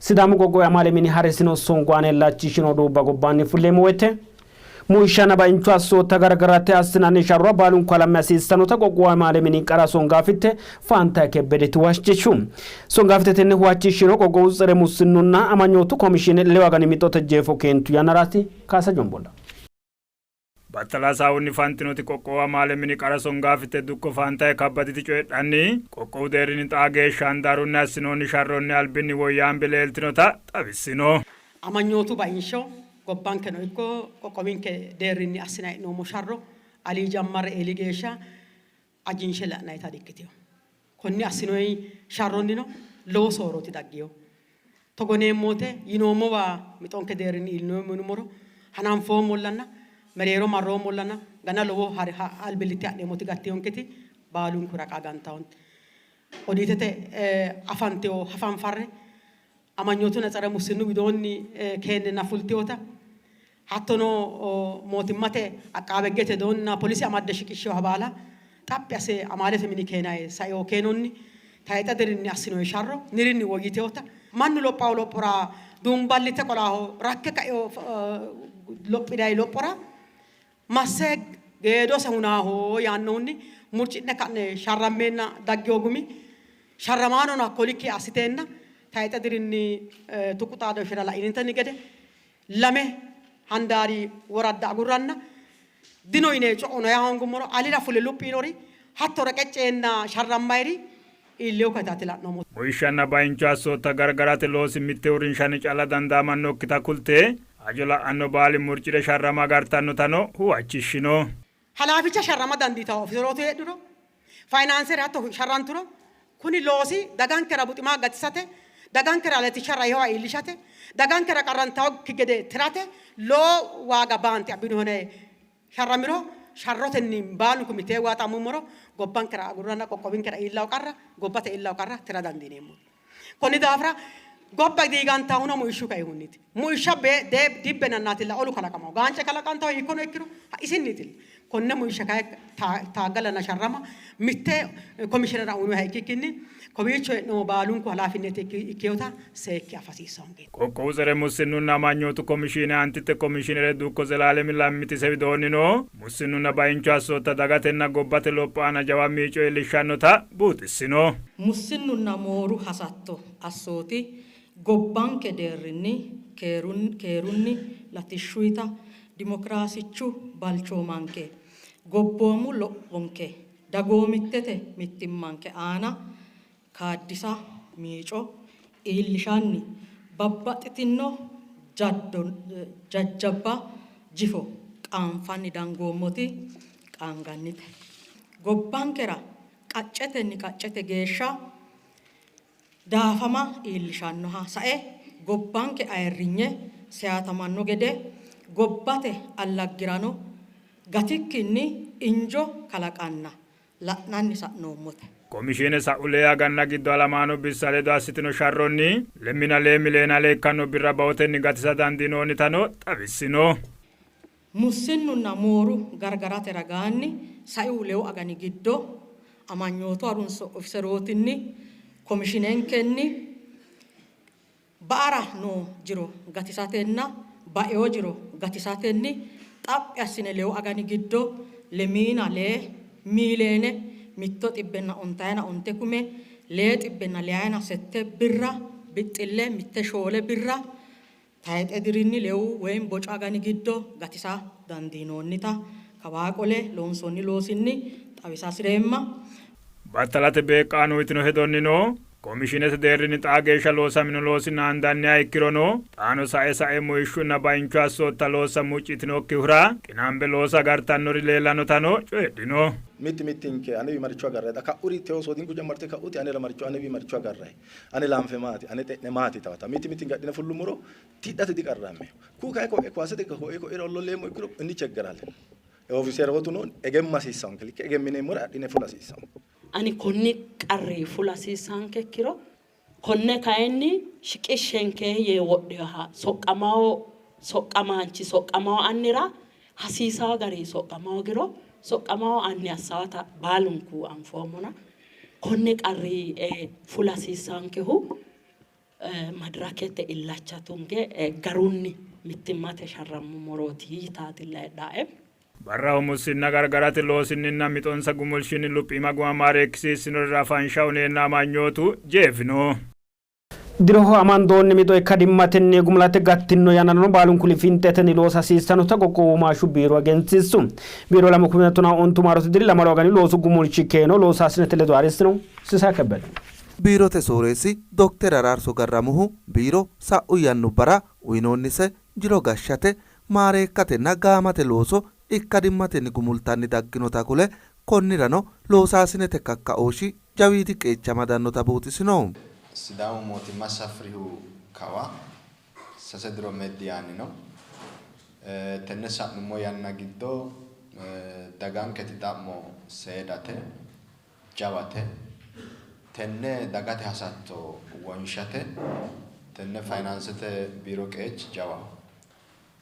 Sidaamu qoqqowi amaale mini harisino songo aana illachishshino oduubba gobbaanni fulleemmo woyte muishshanna baincho assootta gargarate assinanni sharro baalunku halamme hasiissannota qoqqowu amaale mini qara songaafitte Faantaye Kebbedeti huwachishshu. Songaafitte tenne huwachishshino qoqqowu tsere mussinnunna amanyootu komishiine lewu agani mixote jeefo keentu yannaraati. Kaasa Jombolla. Battala hasaawunni fantinoti qoqqowu amaale mini qara songaafitte dukko Faantaye Kabbaditi coyidhanni, qoqqowu deerrinni xaa geeshsha handaarunni assinoonni sharronni albinni woyyaambe leeltinota xawissino. Amanyootu bainsho gobbankeno ikko qoqqowinke deerrinni assinanni hee'noommo sharro alii jammarre eeli geeshsha ajinshe la'nannita dikkitino. Konni assinoonni sharronnino lowo soorrooti daggino. Togo yineemmo wote yinoommowa mixonke deerrinni iillinoommo yinummoro hananfoommollana mereero marroommollana gana lowo albillitte ha'neemmoti gattinonketi baalunkura qaagantannonte. Odiitete afantino hafanfarre amanyootunna tsere mussinnu widoonni keennenna fultinota hattono mootimmate aqqaabe higgete widoonna polise amadde shiqishshinoha baala xaphi asse amaalete mini keenaye saino keenonni tayxe dirinni assinoonni sharro nirinni woyyitinota mannu lophawo lophora duumballitte qolaaho rakke ka'ino lophinanni lophora masse geedose hunaaho yaannohunni murci'ne ka'ne sharrammeenna daggino gumi sharramaanono hakko likki assiteenna tayxe dirinni tuqu xaadooshshira la'initenni gede lame handaari woradda agurranna dino yine co'ono yaa hoongummoro alira fule luphi yinori hatto reqecceenna sharrammayiri iilleyo kataati la'noommo. Muishshanna baincho assootta gargarate loosi mitte uurrinshanni calla dandaamannokkita kulte, hajo la'anno baali murci're sharrama agartannotano huwachishshino. Halaaficha sharrama dandiitanno ofiserootu heedhuro, fayinaansere hatto sharranturo, kuni loosi dagankera buxima gatisate, dagankera latishsha rahiwa iillishate, dagankera qarrantannokki gede tirate lowo waaga baante abbinoho yine sharramiro sharrotenni baalunku mittee waaxammummoro gobbankera agurranna qoqqowinkera iillanno qarra, gobbate iillanno qarra tira dandiineemmo. Konni daafira gobba diigantahuno muishshu kaihunniiti. Muishsha dibbe nannaatilla olu kalaqamahu. Gaance kalaqantahu hiikkono ikkiro isinniitilla. Konne muishsha kayi taaggalanna sharrama mitte komishiinera uyinoyiha ikkikkinni kowiicho hee'noommo baalunku halaafinnete ikkinota seekke afa hasiissannonke. Qoqqowu Tsere Mussinnunna Amanyootu Komishiine Aantitte Komishiinere Dukko Zelaalemi Lammitise widoonnino, mussinnunna baincho assootta dagatenna gobbate lopho aana jawa miico iillishshannota buuxissino. Mussinnunna mooru hasatto assooti gobbanke deerrinni keerunni, latishshuyta, dimokiraasichu balchoomanke, gobboomu lophonke, dagoomittete mittimmanke aana kaaddisa miico iillishanni babbaxxitino jaddo jajjabba jifo qaanfanni dangoommoti qaangannite. Gobbankera qaccetenni qaccete geeshsha daafama iillishannoha sae gobbanke ayirrinye seyatamanno gede gobbate allaggirano gatikkinni injo kalaqanna la'nanni sa'noommote. Komishiine sa'u lee aganna giddo halamaano bissa ledo assitino sharronni lemmina lee miliyoone ale ikkanno birra baotenni gatisa dandiinoonnitano xawissino. Mussinnunna mooru gargarate ragaanni saiu lewu agani giddo amanyootu harunso ofiserootinni komishiinenkenni ba'ara noo jiro gatisatenna ba'ino jiro gatisatenni xaphi assine lewu agani giddo lemiina lee miiliyeene mitto xibbenna ontayina onte kume lee xibbenna leyayina sette birra bixxille mitte shoole birra Tayxe dirinni lewu woy bocu agani giddo gatisa dandiinoonnita kawaa qole loonsoonni loosinni xawisa hasi'reemma. Battalate beeqqaano uytino hedonnino, komishiinete deerrinni xaa geeshsha loosamino loosi naandanniha ikkirono, xaano sae sae muishshunna bainchu assootta loossa mucci yitinokkihura qinaambe loosa agartannori leellannotano coyidhino. Mitti mittinke anewi maricho agarrayi? Xa ka'uri tewo soodinku jammarte ka'uti anera maricho anewi maricho agarrayi? Ane laanfe maati? Ane xe'ne maati? Tawata mitti mittinke adhine fullummoro tidhate diqarrammeemmo. Ku'u kayi ko'e kuwaasete ko'e ko'ira ollolleemmo ikkiro innicheggerallen. Ofiseerootuno egemma hasiissanke likke egemmineemmore adhine fula hasiissanke. Ani konni qarri fula hasiissankekkiro konne kayinni shiqishshenke yee wodhinoha soqqamawo soqqamaanchi soqqamawo annira hasiisawo garinni soqqama hoogiro soqqamawo anni assawota baalunku anfoommona konne qarri fula hasiissankehu. Madirakete illacha tunge garunni mittimmate sharrammummorooti yitaati heedhae. Barraho mussinna gargarate loosinninna mixonsa gumulshinni luphiima guma maareekkisiissinorira afansha uyineenna amanyootu jeefino. Diroho amandoonni mixo ikkadimmatenni gumulate gattino yannarano baalunku lifinxetenni loosa hasiissannota qoqqowu womaashshu biiro egensiissu. Biiro 2015 maarote diri lamalu agani loosu gumulshi keeno loosaasinete ledo harissino. Sisaay Kebbede. Biirote sooreessi Dokter Araarso Garramuhu biiro sa'u yannubbara uyinoonnise jiro gashshate, maareekkatenna gaamate looso ikkadimmatenni gumultanni dagginota kule, konnirano loosaasinete kakkaooshshi jawiidi qeecha amadannota buuxisino. Sidaamu mootimma safrihu kawa sase diro meddi yaanni no. Tenne sa'nummo yanna giddo daganketi xa'mo seedate, jawate. Tenne dagate hasatto wonshate tenne fayinaansete biiro qeechi jawaho.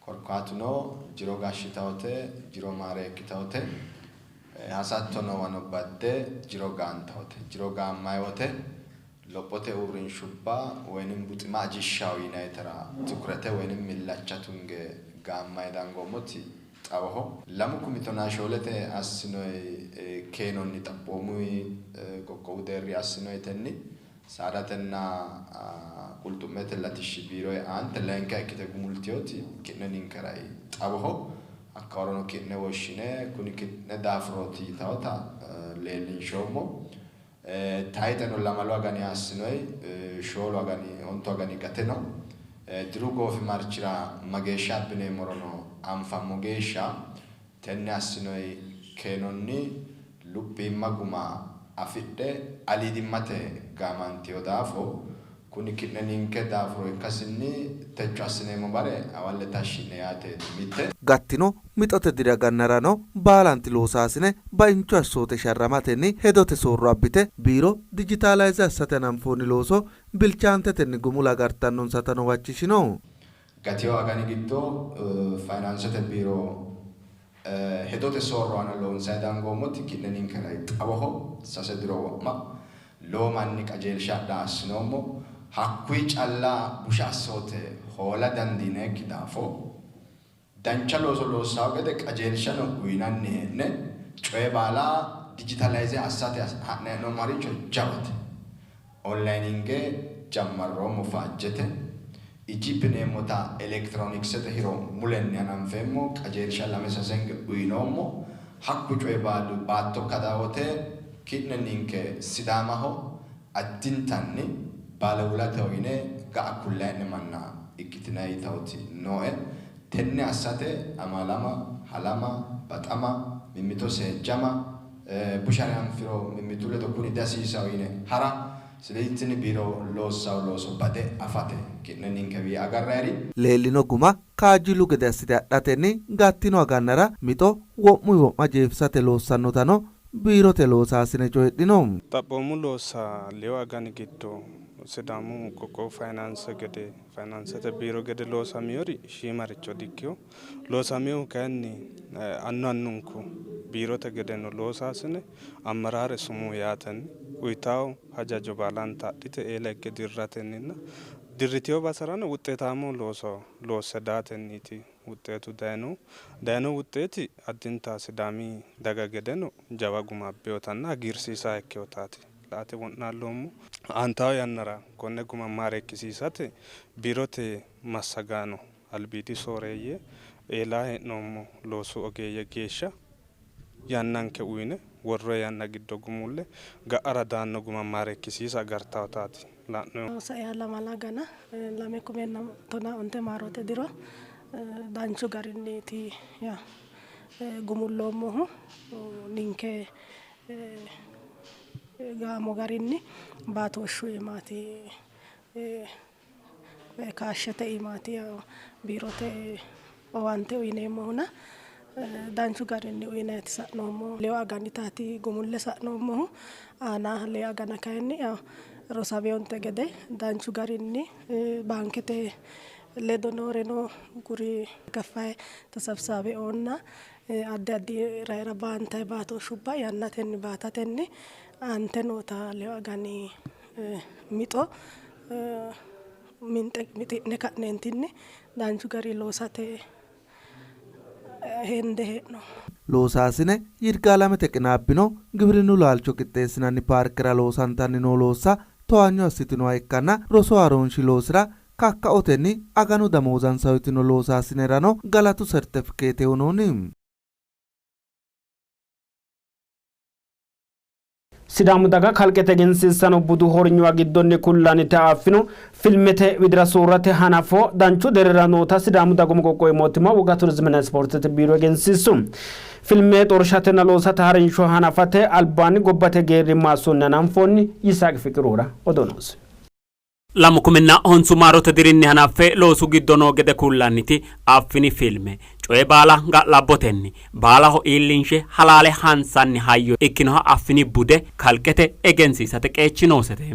Korkaatuno jiro gashshitawote, jiro maareekkitawote, hasatto noowano badde jiro gaantawote. Jiro gaammayi wote lophote uurrinshubba woynim buxima ajishshawo yinayitera tukurete woynim illacha tunge gaammayi dangoommoti xawoho. Lamu kumi tonaa shoolete assinoyi keenonni xaphoomuyi qoqqowu deerri assinoyitenni saadatenna qulxu'mete latishshi biiro aante layinkiha ikkite gumultinoti ki'ne ninkera xawoho. Hakkaworono ki'ne woshshine kuni ki'ne daafurooti yitawota leellinshoommo. Tayxeno lamalu agani assinoyi shoolu agani ontu agani gate no. Diru goofimarchira mageeshsha abbineemmorono anfammo geeshsha tenne assinoyi keenonni luphiima guma afidhe aliidimmate gaamantino daafo kuni ki'ne ninke daafuro ikkasinni techo assineemmo bare hawalle tashshi'ne yaateeti mitte. Gattino mixote dira gannarano baalanti loosaasine baincho assoote sharramatenni hedote soorro abbite biiro dijitaalayze assate hananfoonni looso bilchaantetenni gumula agartannonsatano huwachishino. Gatino agani giddo fayinaansete biiro hedote soorro aana loonsanni dangoommoti ki'ne ninkera xawoho. Sase diro wo'ma lowo manni qajeelsha adha assinoommo. Hakkuyi calla busha assoote hoola dandiinekki daafo dancha looso loossawo gede qajeelshano uyinanni hee'ne coye baala dijitaalayze assate ha'ne hee'noommo harinsho jawate. Onlayinge jammarroommo faajjete. Ijip yineemmota elektirooniksete hiro mulenni hananfeemmo qajeelsha lame sasenge uyinoommo. Hakku coye baalu baatto kadawote ki'ne ninke Sidaamaho addintanni baalewulate yine ga'a kullayi'ne manna ikkitinanni yitawoti nooe. Tenne assate amalama, halama, baxama, mimmito seejjama, bushare anfiro mimmitu ledo kuni dihasiisawo yine hara ስለዚህ tini biiro loossawo looso bade afate ki'ne ninkewii agarrayiri. Leellino guma kaajjilu gede assite adhatenni gattino agannara mixo wo'muyi wo'ma jeefisate loossannotano biirote loosaasine coyidhino. Xaphoomu loossa leewu agani giddo Sidaamu qoqqowu fayinaanse gede fayinaansete biiro gede loosamiyori shiimaricho dikkino. Loosaminohu kayinni annu annunku biirote gedeno loosaasine ammaraare sumuu yaatenni uyitawo hajajo baalanta adhite eela higge dirratenninna dirritiyo basarano wuxeetaamo looso loosse daatenniiti wuxeetu dayinohu. Dayino wuxeeti addinta Sidaami daga gedeno jawa guma abbeyotanna hagiirsiisaa ikkeyotaati la''ate wo'naalloommo. Aantawo yannara konne guma maareekkisiisate biirote massagaano albiidi sooreeyye eela hee'noommo loosu ogeeyye geeshsha yannanke uyine worroye yanna giddo gumulle ga'ara daanno guma maareekkisiisa agartawtaati la'noommo. Saiha lamala agana 2015 maarote diro danchu garinniiti gumulloommohu ninke gaamo garinni baatooshshu iimaati kaashshete iimaati biirote owaante uyineemmohuna danchu garinni uyinayti sa'noommo. Leewu aganitaati gumulle sa'noommohu aana lee agana kayinni rosameyonte gede danchu garinni baankete ledo nooreno kuri kaffaye tasabsaabeoonna addi addi raira baantayi baatooshshubba yannatenni baatatenni aante noota leewu agani mixo minxe mixi'ne ka'neentinni danchu gari loosate hende hee'noommo. Loosaasine Yirgaalamete qinaabbino gibirinnu laalcho qixxeessinanni paarkera loosantanni noo loossa towaanyo assitinoha ikkanna rosu haaroonshi loosira kakkaotenni aganu damoozansa uytino loosaasinerano galatu sertefikeete uynoonni. Sidaamu daga kalqete egensiissano budu hornyuwa giddonni kullannita affino filmete widira soorrate hanafo danchu deerrira noota Sidaamu dagoomu qoqqowi mootimma woga turizimenna ispoortete biiro egensiissu. Filme xorshatenna loosate harinsho hanafate albaanni gobbate geerri maassonni hananfoonni. Yisaaq Fiqirura odoo noosi. 2009 maarote dirinni hanaffe loosu giddo noo gede kullanniti Affini filme, coye baala ga'labbotenni baalaho iillinshe halaale hansanni hayyo ikkinoha Affini bude kalqete egensiisate qeechi noosete.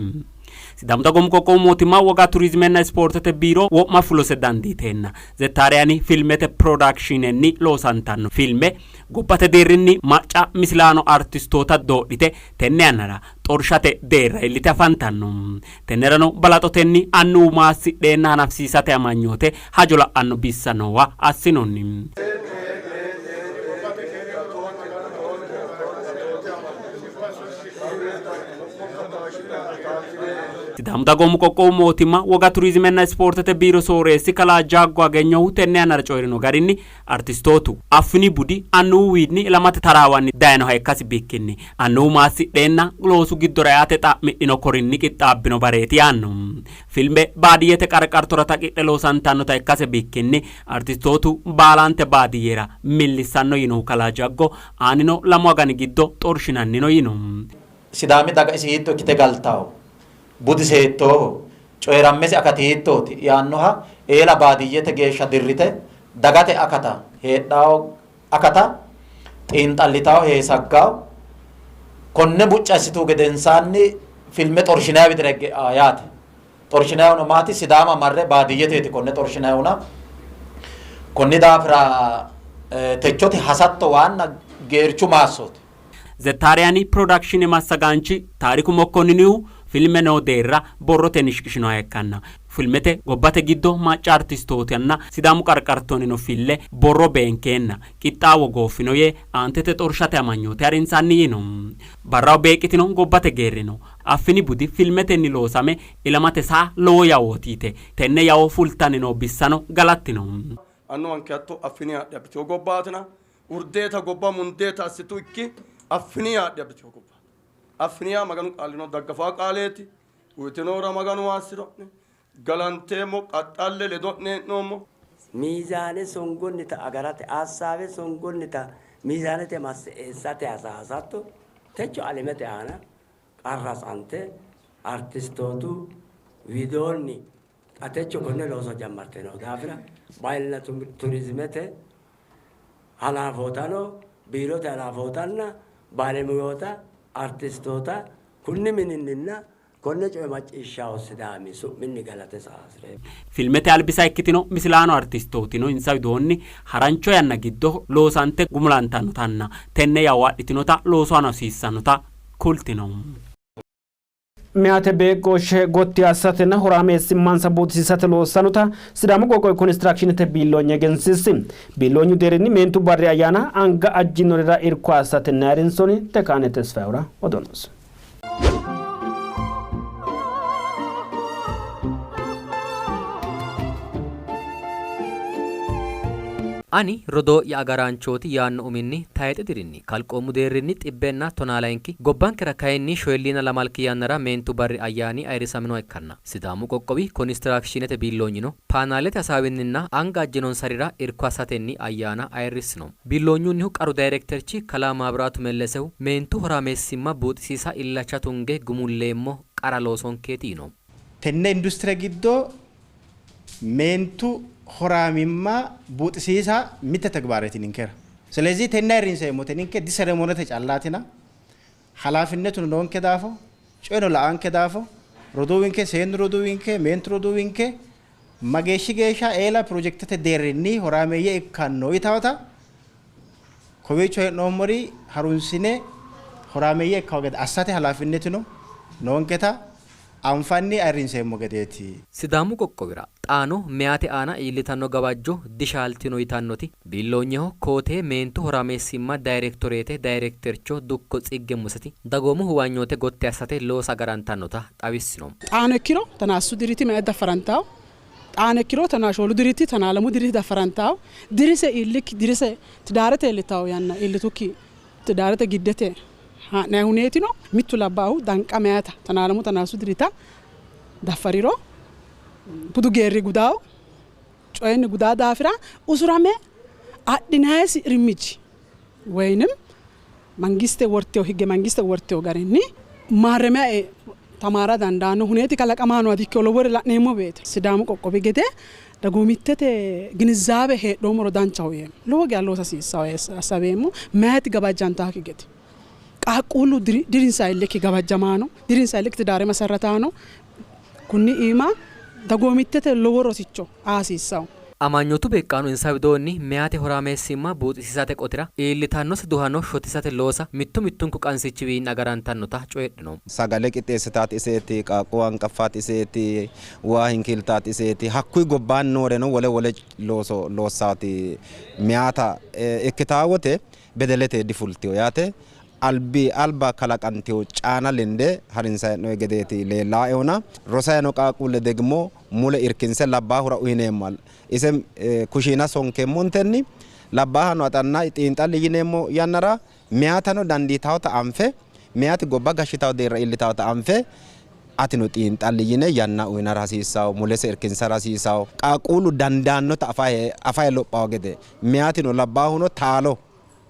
Sidaamu Dagoomu Qoqqowu Mootimma Woga Turizimenna Ispoortete Biiro wo'ma fulose dandiiteenna Zettaariyani Filmete Pirodakshiinenni loosantanno filme gobbate deerrinni macca misilaano artistoota doodhite tenne yannara xorshate deerra iillite afantanno. Tennerano balaxotenni annuwu maassidheenna hanafisiisate amanyoote hajo la'anno bissa noowa assinoonni. Sidaamu Dagoomu Qoqqowu Mootimma Woga Turizimenna Ispoortete Biiro Sooreessi Kalaa Jaaggo Agenyohu tenne yannara coyi'rino garinni, Artistootu Affini budi annuwuwiinni ilamate taraawanni dayinoha ikkasi bikkinni annuwu maassidheenna loosu giddora eate xa'midhino korinni qixxaabbino bareeti yaanno. Filme baadiyyete qarqartora taqidhe loosantannota ikkase bikkinni artistootu baalante baadiyyera millissanno yinohu kalaa Jaggo, aanino lamu agani giddo xorshinannino yino. Sidaami daga isi hiitto ikkite galtawo? Budise hiittooho? Coyi'rammesi akati hiittooti? Yaannoha eela baadiyyete geeshsha dirrite dagate akata, heedhawo akata xiinxallitawo, heesaggawo. Konne mucci assituhu gedensaanni filme xorshinanni widira higge e'awo yaate. Xorshinannihuno maati? Sidaama marre baadiyyeteeti konne xorshinannihuna. Konni daafira techote hasatto waanna geerchu maassooti. Zettaariyani Pirodakishine massagaanchi Taariku Mokkonninihu filme noo deerra borrotenni shiqishinoha ikkanna, filmete gobbate giddo macca artistootanna Sidaamu qarqartonnino fille borro beenkeenna qixxaawo gooffino yee aantete xorshate amanyoote harinsanni yiino. Barraho beeqqitino gobbate geerrino Affini budi filmetenni loosame ilamate saa lowo yawooti yite tenne yawo fultanni noo bissano galattino. Annuwanke hatto Affini haadhe abbitino gobbaatina Urdeeta gobba mundeeta assitu ikki Affini haadhe abbitino gobba. Affini yaa Maganu qaalino daggafaa qaaleeti. Uyitinohura Maganu maassiro'ne. Galanteemmo, qaxxalle ledo'ne hee'noommo. Miizaane songonnita agarate, assaawe songonnita miizaanete masse eessate hasatto techo alemete aana qarratsante artistootu widoonni xa techo konne looso jammarte noo daafira bahilinna turizimete halaafootano biirote halaafootanna baalemuyoota artistoota kunni mininninna konne coye macciishshaho Sidaami su'minni galate saasireemmo. Filmete albisa ikkitino misilaano artistootino insa widoonni harancho yanna giddo loosante gumulantannotanna tenne yawo adhitinota loosu hanafisiissannota kultino. Meyaate beeqqooshshe gotti assatenna horaameessimmansa buuxisiisate loossannota Sidaamu qoqqowi konistiraakshinete biilloonyi egensiisi. Biilloonyu deerrinni meentu barri ayyaana anga ajjinorira irko assatenni ayirrinsoonni. Tekaane Tesfayehura odoo noosi. Ani rodoo'ya agaraanchooti yaanno uminni tayxe dirinni kalqoomu deerrinni xibbenna tonaa layinki, gobbankera kayinni shoyilliina lamalki yannara meentu barri ayyaani ayirrisaminoha ikkanna Sidaamu qoqqowi konistiraakshiinete biilloonyino paanaalete hasaawinninna anga ajjinonsarira irko assatenni ayyaana ayirrissino. Biilloonyunnihu qaru dayirekterchi kalaa Maabiraatu Mellesehu meentu horaameessimma buuxisiisa illacha tunge gumulleemmo qara loosonkeeti yiino. Tenne industire giddo meentu horaamimma buuxisiisa mitte tegbaareeti ninkera. Silezih tenne ayirrinseemmote ninke diseremonete callaatina halaafinnetuno noonke daafo coyeno la'anke daafo roduuwinke seennu roduuwinke meentu roduuwinke mageeshshi geeshsha eela pirojektete deerrinni horaameeyye ikkanno yitawota kowiicho hee'noommori harunsine horaameeyye ikkawo gede assate halaafinnetino noonketa anfanni ayirrinseemmo gedeeti. Sidaamu qoqqowira xaano meyaate aana iillitanno gawajjo dishaaltino yitannoti biilloonyeho koo-tee meentu horaameessimma dayirektoreete dayirektercho dukko Tsigge Museti, dagoomu huwanyoote gotti assate loosa agarantannota xawissino. Xaano ikkiro tonaa sasu diriti meya daffarantawo. Xaano ikkiro tonaa shoolu diriti, tonaa lamu diriti daffarantawo. Dirise iillikki dirise tidaarete iillitawo yanna iillitukki tidaarete giddete haa'nanni huneetino. Mittu labbaahu danqa meyata tonaa lamu tonaa sasu dirita daffariro budu geerri gudawo coyinni gudaa daafira usurame adhinayisi irmiji woyinim mangiste wortewo higge mangiste wortewo garinni maarreme tamaara dandaanno huneeti kalaqamaano dikkino lowore la'neemmo woyte Sidaamu qoqqowi gede dagoomittete ginizaabe heedhoommoro danchaho yeemmo. Lowo geya loosa hasiissawo assaweemmo. Meyaati gawajjantaakki gede qaaqquullu dirinsa iillikki gawajjamaano, dirinsa iillikki tidaare masarrataano kunni iima dagoomittete lowo rosicho aa hasiissawo. Amanyootu beeqqaano insa widoonni meyaate horaameessimma buuxisiisate qotira iillitannose duhano shotisate loosa mittu mittunku qansichiwiinni agarantannota coyidhino. Sagale qixxeessitaati iseeti, qaaqqu hanqaffaati iseeti, waa hinkiiltaati iseeti, hakkuyi gobbaanni nooreno wole wole looso loossaati meyaata ikkitaa wote bedelete difultino yaate. Albi alba kalaqantino caana lende harinsanni hee'noonni gedeeti leellaaehuna rosayino qaaqquulle degimo mule irkinse labbaahura uyineemmo ise kushiina sonkeemmontenni labbaahano axanna xiinxalli yineemmo yannara meyaatano dandiitawota anfe meyaati gobba gashshitawo deerra iillitawota anfe atino xiinxalli yine yanna uyinara hasiissawo mulese irkinsara hasiissawo qaaqquullu dandaannota afaye lophawo gede meyaatino labbaahuno taalo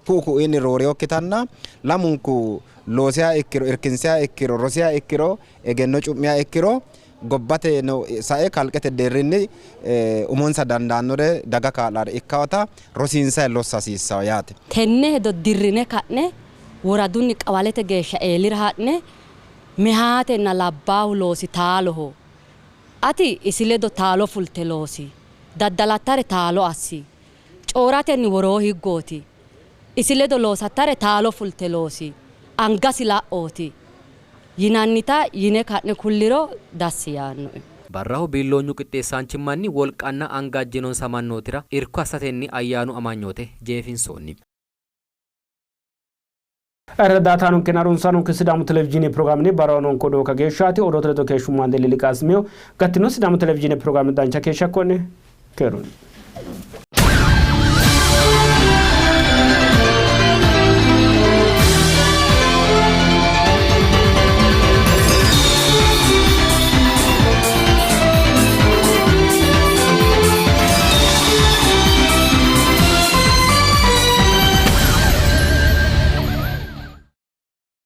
ku'u ku'uyinni rooreyokkitanna lamunku loosiha ikkiro irkinsiha ikkiro rosiha ikkiro egenno cu'miha ikkiro gobbate no sae kalqete deerrinni umonsa dandaannore daga kaa'laare ikkawota rosiinsayi lossa hasiissawo yaate. Tenne hedo dirrine ka'ne woradunni qawalete geeshsha eelira ha'ne mehaatenna labbaahu loosi taaloho. Ati isi ledo taalo fulte loosi. Daddalattare taalo assi. Cooratenni woroo higgooti. Isi ledo loosattare taalo fulte loosi. Angasi la'ooti. Yinannita yine ka'ne kulliro dassi yaannoe. Barraho biilloonyu qixxeessaanchimmanni wolqanna anga ajjinonsa mannootira irko assatenni ayyaanu amanyoote jeefinsoonni. Irradaatanonkenna harunsaanonke Sidaamu Televizhiine pirogiraamenni barraho noonke odoo kageeshshaati. Odoote ledo keeshshummo Ande Lili Qaasimiyo. Gattino Sidaamu Televizhiine pirogiraame dancha keeshsha konne keerunni.